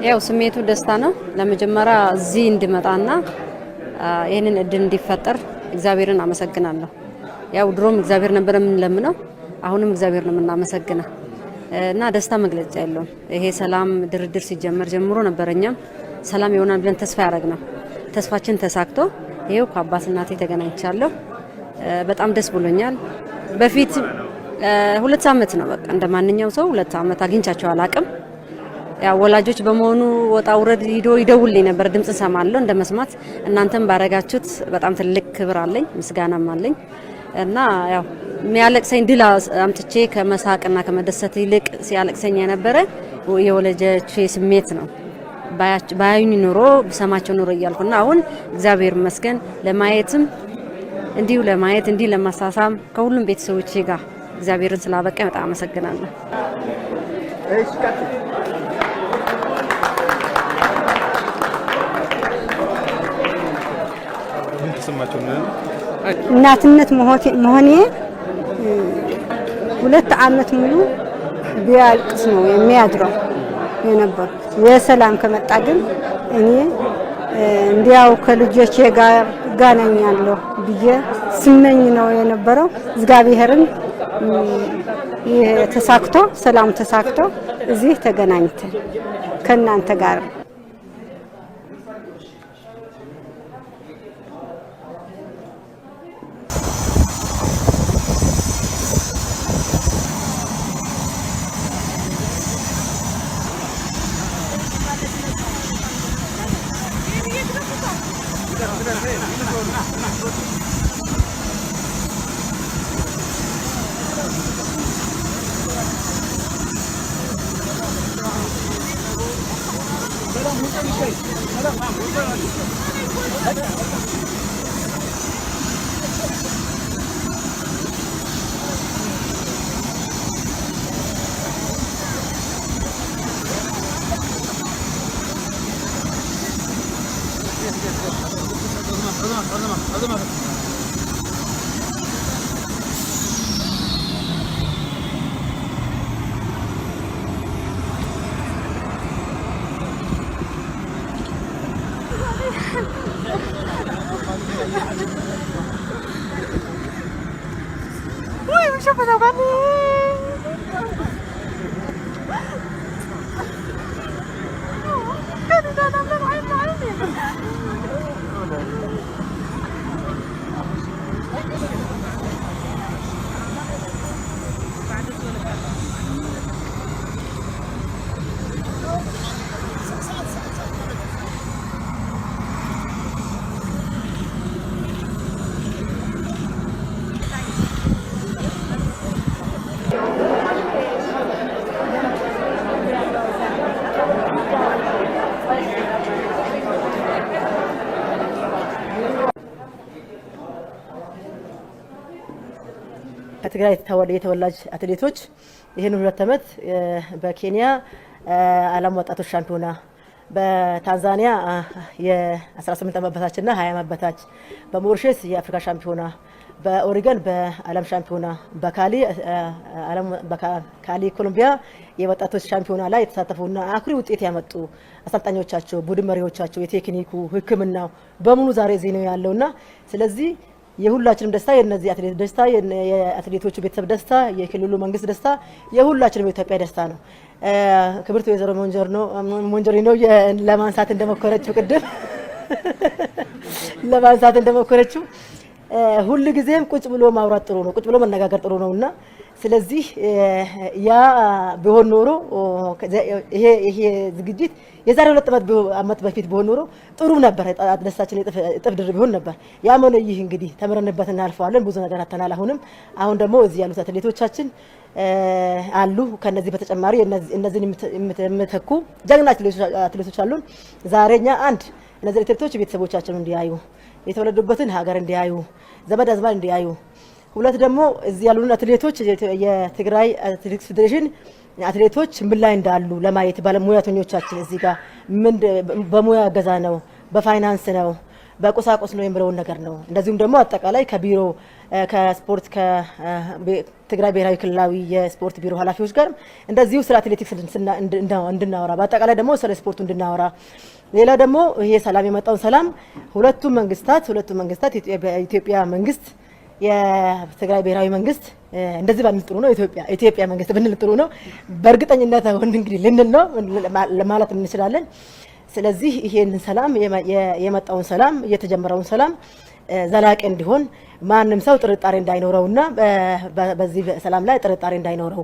ያው ስሜቱ ደስታ ነው። ለመጀመሪያ እዚህ እንድመጣና ይህንን እድል እንዲፈጠር እግዚአብሔርን አመሰግናለሁ። ያው ድሮም እግዚአብሔር ነበር የምንለምነው፣ አሁንም እግዚአብሔር ነው የምናመሰግነው እና ደስታ መግለጫ የለውም። ይሄ ሰላም ድርድር ሲጀመር ጀምሮ ነበር እኛም ሰላም ይሆናል ብለን ተስፋ ያደረግነው። ተስፋችን ተሳክቶ ይሄው ከአባት እናቴ ተገናኝቻለሁ። በጣም ደስ ብሎኛል። በፊት 2 ዓመት ነው፣ በቃ እንደ ማንኛውም ሰው 2 ዓመት አግኝቻቸው አላቅም። ያው ወላጆች በመሆኑ ወጣ ውረድ ሂዶ ይደውልኝ ነበር፣ ድምጽ እሰማለሁ እንደ መስማት። እናንተም ባረጋችሁት በጣም ትልቅ ክብር አለኝ፣ ምስጋናም አለኝ እና ያው የሚያለቅሰኝ ድል አምጥቼ ከመሳቅና ከመደሰት ይልቅ ሲያለቅሰኝ የነበረ የወላጆቼ ስሜት ነው። ባያዩኝ ኑሮ፣ ብሰማቸው ኑሮ እያልኩና አሁን እግዚአብሔር ይመስገን ለማየትም እንዲሁ ለማየት፣ እንዲህ ለማሳሳም ከሁሉም ቤተሰቦቼ ጋር እግዚአብሔርን ስላበቃ በጣም አመሰግናለሁ። እሺ፣ ቀጥል። ምን ተሰማቸው? እናትነት መሆኔ 2 ዓመት ሙሉ ቢያልቅስ ነው የሚያድረው የነበርኩት። የሰላም ከመጣ ግን እኔ እንዲያው ከልጆቼ ጋር እገናኛለሁ ብዬ ስመኝ ነው የነበረው። እግዚአብሔርን ተሳክቶ፣ ሰላም ተሳክቶ እዚህ ተገናኝተን ከእናንተ ጋር። ከትግራይ የተወላጅ አትሌቶች ይህን 2 ዓመት በኬንያ ዓለም ወጣቶች ሻምፒዮና፣ በታንዛኒያ የ18 ዓመት በታችና 20 ዓመት በታች፣ በሞሪሸስ የአፍሪካ ሻምፒዮና፣ በኦሪገን በዓለም ሻምፒዮና፣ በካሊ ኮሎምቢያ የወጣቶች ሻምፒዮና ላይ የተሳተፉና አኩሪ ውጤት ያመጡ አሰልጣኞቻቸው፣ ቡድን መሪዎቻቸው፣ የቴክኒኩ ሕክምናው በሙሉ ዛሬ እዚህ ነው ያለውና ስለዚህ የሁላችንም ደስታ፣ የነዚህ አትሌት ደስታ፣ የአትሌቶቹ ቤተሰብ ደስታ፣ የክልሉ መንግስት ደስታ፣ የሁላችንም የኢትዮጵያ ደስታ ነው። ክብርት ወይዘሮ ሞንጆሪኖ ለማንሳት እንደሞከረችው፣ ቅድም ለማንሳት እንደሞከረችው ሁል ጊዜም ቁጭ ብሎ ማውራት ጥሩ ነው፣ ቁጭ ብሎ መነጋገር ጥሩ ነው እና ስለዚህ ያ ቢሆን ኖሮ፣ ይሄ ዝግጅት የዛሬ 2 ዓመት በፊት ቢሆን ኖሮ ጥሩ ነበር። ደስታችን እጥፍ ድርብ ቢሆን ነበር። ያም ሆነ ይህ እንግዲህ ተምረንበት እናልፈዋለን። ብዙ ነገር አተናል። አሁንም አሁን ደግሞ እዚህ ያሉት አትሌቶቻችን አሉ። ከነዚህ በተጨማሪ እነዚህን የሚተኩ ጀግና አትሌቶች አሉን። ዛሬ እኛ አንድ እነዚህ አትሌቶች ቤተሰቦቻቸውን እንዲያዩ፣ የተወለዱበትን ሀገር እንዲያዩ፣ ዘመድ አዝማድ እንዲያዩ፣ ሁለት ደግሞ እዚህ ያሉን አትሌቶች የትግራይ አትሌቲክስ ፌዴሬሽን አትሌቶች ምን ላይ እንዳሉ ለማየት ባለሙያተኞቻችን እዚህ ጋር ምን በሙያ እገዛ ነው፣ በፋይናንስ ነው፣ በቁሳቁስ ነው የሚለውን ነገር ነው። እንደዚሁም ደግሞ አጠቃላይ ከቢሮ ከስፖርት ከትግራይ ብሔራዊ ክልላዊ የስፖርት ቢሮ ኃላፊዎች ጋር እንደዚሁ ስለ አትሌቲክስ እንድናወራ፣ በአጠቃላይ ደግሞ ስለ ስፖርቱ እንድናወራ፣ ሌላ ደግሞ ይሄ ሰላም የመጣውን ሰላም ሁለቱም መንግስታት፣ የኢትዮጵያ መንግስት፣ የትግራይ ብሔራዊ መንግስት፣ እንደዚህ ባንል ጥሩ ነው። ኢትዮጵያ መንግስት ብንል ጥሩ ነው። በእርግጠኝነት አሁን እንግዲህ ልንል ነው ማለት እንችላለን። ስለዚህ ይሄንን ሰላም፣ የመጣውን ሰላም፣ የተጀመረውን ሰላም ዘላቂ እንዲሆን፣ ማንም ሰው ጥርጣሬ እንዳይኖረውና በዚህ ሰላም ላይ ጥርጣሬ እንዳይኖረው።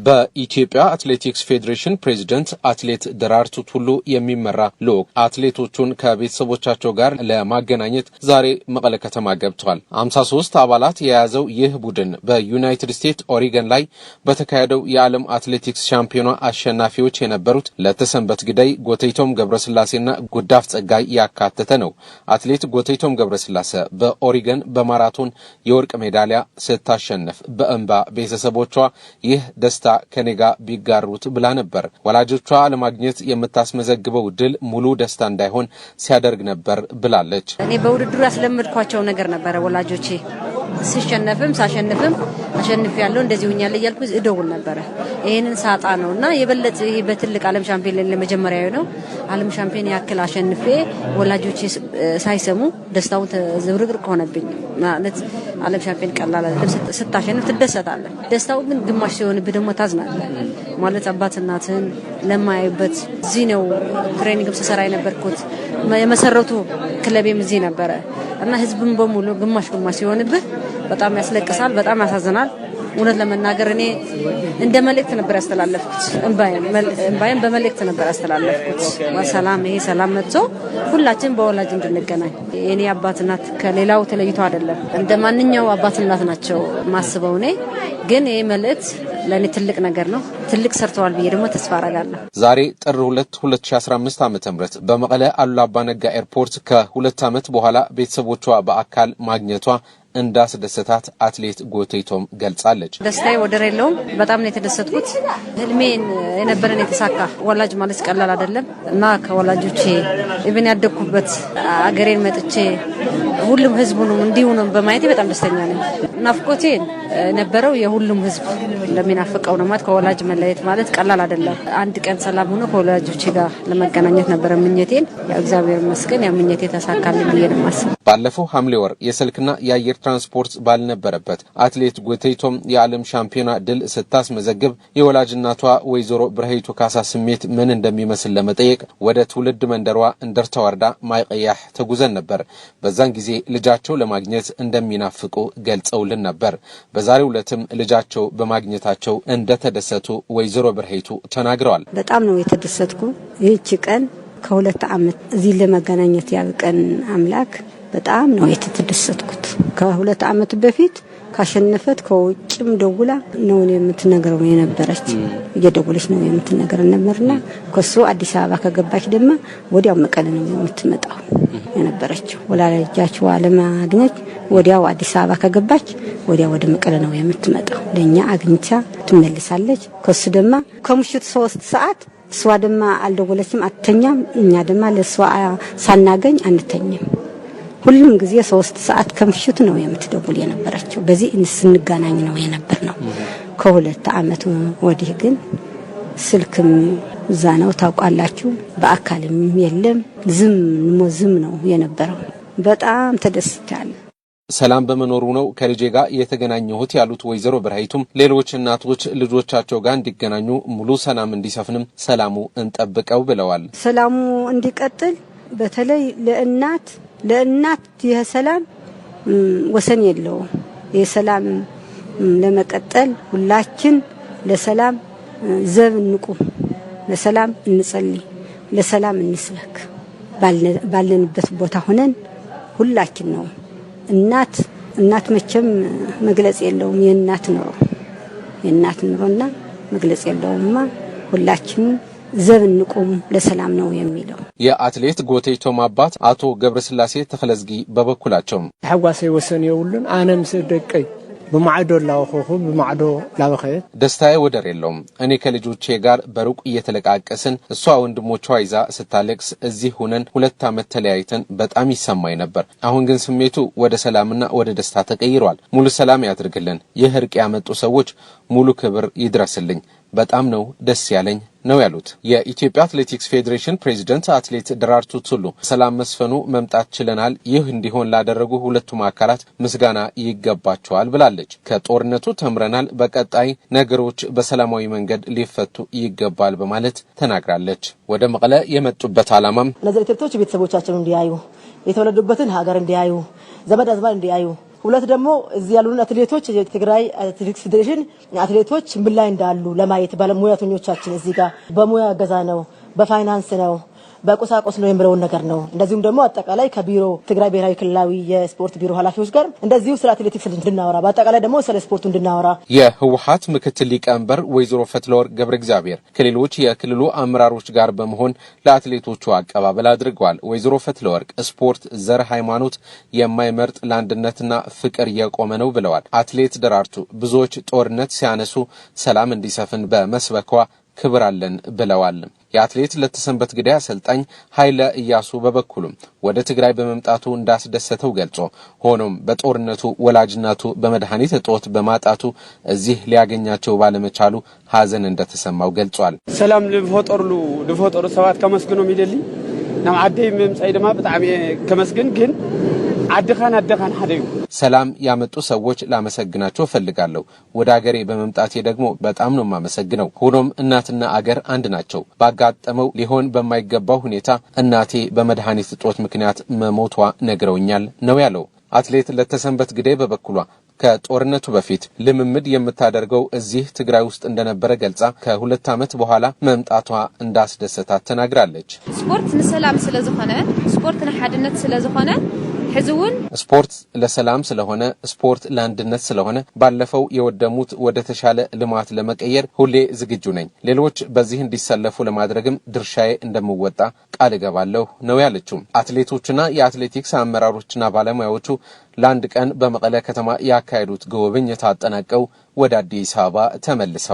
በኢትዮጵያ አትሌቲክስ ፌዴሬሽን ፕሬዚደንት አትሌት ደራርቱ ቱሉ የሚመራ ልዑክ አትሌቶቹን ከቤተሰቦቻቸው ጋር ለማገናኘት ዛሬ መቀለ ከተማ ገብቷል። 53 አባላት የያዘው ይህ ቡድን በዩናይትድ ስቴትስ ኦሪገን ላይ በተካሄደው የዓለም አትሌቲክስ ሻምፒዮና አሸናፊዎች የነበሩት ለተሰንበት ግደይ፣ ጎተይቶም ገብረስላሴና ጉዳፍ ጸጋይ ያካተተ ነው። አትሌት ጎተይቶም ገብረስላሴ በኦሪገን በማራቶን የወርቅ ሜዳሊያ ስታሸንፍ በእንባ ቤተሰቦቿ ይህ ደስታ ከኔ ጋር ቢጋሩት ብላ ነበር። ወላጆቿ ለማግኘት የምታስመዘግበው ድል ሙሉ ደስታ እንዳይሆን ሲያደርግ ነበር ብላለች። እኔ በውድድሩ ያስለመድኳቸው ነገር ነበረ። ወላጆቼ ስሸነፍም ሳሸንፍም አሸንፍ ያለው እንደዚህ ሁኛለሁ እያልኩ እደውል ነበረ። ይህንን ሳጣ ነው እና የበለጠ ይሄ በትልቅ ዓለም ሻምፒዮን ለመጀመሪያዊ ነው። ዓለም ሻምፒዮን ያክል አሸንፌ ወላጆቼ ሳይሰሙ ደስታውን ዝብርቅርቅ ሆነብኝ። ማለት ዓለም ሻምፒዮን ቀላል አይደለም። ስታሸንፍ ትደሰታለህ። ደስታው ግን ግማሽ ሲሆንብህ ደግሞ ታዝናለህ። ማለት አባት እናትህን ለማያዩበት እዚህ ነው training ም ስሰራ የነበርኩት፣ የመሰረቱ ክለቤም እዚህ ነበረ እና ህዝብም በሙሉ ግማሽ ግማሽ ሲሆንብህ በጣም ያስለቅሳል፣ በጣም ያሳዝናል። እውነት ለመናገር እኔ እንደ መልእክት ነበር ያስተላለፍኩት። እንባዬን በመልእክት ነበር ያስተላለፍኩት። ሰላም፣ ይሄ ሰላም መጥቶ ሁላችን በወላጅ እንድንገናኝ። የኔ አባት እናት ከሌላው ተለይቶ አይደለም፣ እንደ ማንኛው አባት እናት ናቸው ማስበው። እኔ ግን ይሄ መልእክት ለእኔ ትልቅ ነገር ነው። ትልቅ ሰርተዋል ብዬ ደግሞ ተስፋ አረጋለሁ። ዛሬ ጥር 2 2015 ዓ.ም በመቀለ አሉላ አባነጋ ኤርፖርት ከ2 ዓመት በኋላ ቤተሰቦቿ በአካል ማግኘቷ እንዳስደሰታት አትሌት ጎተይቶም ገልጻለች። ደስታዬ ወደር የለውም። በጣም ነው የተደሰትኩት። ህልሜን የነበረን የተሳካ። ወላጅ ማለት ቀላል አይደለም እና ከወላጆቼ even ያደግኩበት አገሬን መጥቼ ሁሉም ህዝቡንም እንዲሁ ነው በማየቴ በጣም ደስተኛ ነኝ። ናፍቆቴን የነበረው የሁሉም ህዝብ እንደሚናፍቀው ነው። ማለት ከወላጅ መለየት ማለት ቀላል አይደለም። አንድ ቀን ሰላም ሆኖ ከወላጆቼ ጋር ለመገናኘት ነበረ ምኞቴን። ያው እግዚአብሔር ይመስገን፣ ያው ምኞቴ ተሳካልኝ ብዬ ነው የማስበው። ባለፈው ሐምሌ ወር የስልክና የአየር ትራንስፖርት ባልነበረበት አትሌት ጎተይቶም የዓለም ሻምፒዮና ድል ስታስመዘግብ የወላጅ እናቷ ወይዘሮ ብርሃይቱ ካሳ ስሜት ምን እንደሚመስል ለመጠየቅ ወደ ትውልድ መንደሯ እንደርታ ወረዳ ማይቀያሕ ተጉዘን ነበር። በዛን ጊዜ ልጃቸው ለማግኘት እንደሚናፍቁ ገልጸውልን ነበር። በዛሬው ዕለትም ልጃቸው በማግኘታቸው እንደተደሰቱ ወይዘሮ ብርሃይቱ ተናግረዋል። በጣም ነው የተደሰትኩ። ይህች ቀን ከ2 ዓመት እዚህ ለመገናኘት ያብቀን አምላክ፣ በጣም ነው የተደሰትኩት። ከ2 ዓመት በፊት ካሸነፈት ከውጭም ደውላ ነው የምትነግረው የነበረች፣ እየደወለች ነው የምትነግረን ነበርና ከሱ አዲስ አበባ ከገባች ደግሞ ወዲያው መቀለ ነው የምትመጣው የነበረችው። ወላጆቿ ለማግኘት ወዲያው አዲስ አበባ ከገባች ወዲያው ወደ መቀለ ነው የምትመጣው። ለኛ አግኝቻ ትመልሳለች። ከሱ ድማ ከምሽቱ 3 ሰዓት እሷ ድማ አልደወለችም፣ አትተኛም። እኛ ድማ ለእሷ ሳናገኝ አንተኝም። ሁሉም ጊዜ 3 ሰዓት ከምሽቱ ነው የምትደውል የነበረችው። በዚህ ስንገናኝ ነው የነበር ነው። ከ2 ዓመት ወዲህ ግን ስልክም እዛ ነው ታውቃላችሁ፣ በአካልም የለም። ዝም ዝም ነው የነበረው። በጣም ተደስቻለሁ። ሰላም በመኖሩ ነው ከልጄ ጋር የተገናኘሁት ያሉት ወይዘሮ ብርሃይቱም ሌሎች እናቶች ልጆቻቸው ጋር እንዲገናኙ ሙሉ ሰላም እንዲሰፍንም ሰላሙ እንጠብቀው ብለዋል። ሰላሙ እንዲቀጥል፣ በተለይ ለእናት ይህ ሰላም ወሰን የለውም። ይህ ሰላም ለመቀጠል ሁላችን ለሰላም ዘብ እንቁም፣ ለሰላም እንጸልይ፣ ለሰላም እንስበክ። ባለንበት ቦታ ሆነን ሁላችን ነው። እናት እናት መቼም መግለጽ የለውም፣ የእናት ኑሮና መግለጽ የለውምማ። ሁላችን ዘብ እንቁም ለሰላም ነው የሚለው። የአትሌት ጎተይቶም አባት አቶ ገብረስላሴ ተክለዝጊ በበኩላቸው ታሕጓሰይ ወሰን የብሉን። ኣነ ምስ ደቀይ ብማዕዶ ላወኸኹ ብማዕዶ ላበኸየት። ደስታዬ ወደር የለውም። እኔ ከልጆቼ ጋር በሩቅ እየተለቃቀስን፣ እሷ ወንድሞቿ ይዛ ስታለቅስ፣ እዚህ ሁነን 2 ዓመት ተለያይተን በጣም ይሰማኝ ነበር። አሁን ግን ስሜቱ ወደ ሰላምና ወደ ደስታ ተቀይሯል። ሙሉ ሰላም ያድርግልን። ይህ እርቅ ያመጡ ሰዎች ሙሉ ክብር ይድረስልኝ። በጣም ነው ደስ ያለኝ ነው ያሉት። የኢትዮጵያ አትሌቲክስ ፌዴሬሽን ፕሬዚደንት አትሌት ደራርቱ ቱሉ ሰላም መስፈኑ መምጣት ችለናል፣ ይህ እንዲሆን ላደረጉ ሁለቱም አካላት ምስጋና ይገባቸዋል ብላለች። ከጦርነቱ ተምረናል፣ በቀጣይ ነገሮች በሰላማዊ መንገድ ሊፈቱ ይገባል በማለት ተናግራለች። ወደ መቀለ የመጡበት ዓላማም እነዚህ አትሌቶች ቤተሰቦቻቸውን እንዲያዩ፣ የተወለዱበትን ሀገር እንዲያዩ፣ ዘመድ አዝማድ እንዲያዩ፣ ሁለት ደግሞ እዚህ ያሉን አትሌቶች የትግራይ አትሌቲክስ ፌዴሬሽን አትሌቶች ምን ላይ እንዳሉ ለማየት፣ ባለሙያተኞቻችን እዚህ ጋር በሙያ እገዛ ነው፣ በፋይናንስ ነው፣ በቁሳቁስ ነው የሚለውን ነገር ነው። እንደዚሁም ደግሞ አጠቃላይ ከቢሮ ትግራይ ብሔራዊ ክልላዊ የስፖርት ቢሮ ኃላፊዎች ጋር እንደዚሁ ስለ አትሌቲክስ እንድናወራ፣ በአጠቃላይ ደግሞ ስለ ስፖርቱ እንድናወራ። የህወሀት ምክትል ሊቀመንበር ወይዘሮ ፈትለወርቅ ገብረ እግዚአብሔር ከሌሎች የክልሉ አመራሮች ጋር በመሆን ለአትሌቶቹ አቀባበል አድርገዋል። ወይዘሮ ፈትለወርቅ ስፖርት ዘር፣ ሃይማኖት የማይመርጥ ለአንድነትና ፍቅር የቆመ ነው ብለዋል። አትሌት ደራርቱ ብዙዎች ጦርነት ሲያነሱ ሰላም እንዲሰፍን በመስበኳ ክብር አለን ብለዋል። የአትሌት ለተሰንበት ግደይ አሰልጣኝ ኃይለ ኢያሱ በበኩሉም ወደ ትግራይ በመምጣቱ እንዳስደሰተው ገልጾ ሆኖም በጦርነቱ ወላጅ እናቱ በመድኃኒት እጦት በማጣቱ እዚህ ሊያገኛቸው ባለመቻሉ ሀዘን እንደተሰማው ገልጿል። ሰላም ዝፈጠርሉ ዝፈጠሩ ሰባት ከመስግኖም ይደሊ። ናብ ዓደይ ምምፃኢ ድማ ብጣዕሚ ከመስግን፣ ግን ዓድኻን ኣደኻን ሓደ እዩ። ሰላም ያመጡ ሰዎች ላመሰግናቸው እፈልጋለሁ። ወደ አገሬ በመምጣቴ ደግሞ በጣም ነው የማመሰግነው። ሆኖም እናትና አገር አንድ ናቸው። ባጋጠመው ሊሆን በማይገባው ሁኔታ እናቴ በመድኃኒት እጦት ምክንያት መሞቷ ነግረውኛል ነው ያለው። አትሌት ለተሰንበት ግደይ በበኩሏ ከጦርነቱ በፊት ልምምድ የምታደርገው እዚህ ትግራይ ውስጥ እንደነበረ ገልጻ ከ2 ዓመት በኋላ መምጣቷ እንዳስደሰታት ተናግራለች። ስፖርት ንሰላም ስለ ዝኾነ፣ ስፖርት ንሓድነት ስለ ዝኾነ፣ ሕዚ እውን ስፖርት ለሰላም ስለሆነ፣ ስፖርት ለአንድነት ስለሆነ፣ ባለፈው የወደሙት ወደ ተሻለ ልማት ለመቀየር ሁሌ ዝግጁ ነኝ። ሌሎች በዚህ እንዲሰለፉ ለማድረግም ድርሻዬ እንደምወጣ ቃል እገባለሁ ነው ያለችው። አትሌቶችና የአትሌቲክስ አመራሮችና ባለሙያዎቹ ለአንድ ቀን በመቀለ ከተማ ያካሄዱት ጉብኝት አጠናቀው ወደ አዲስ አበባ ተመልሰዋል።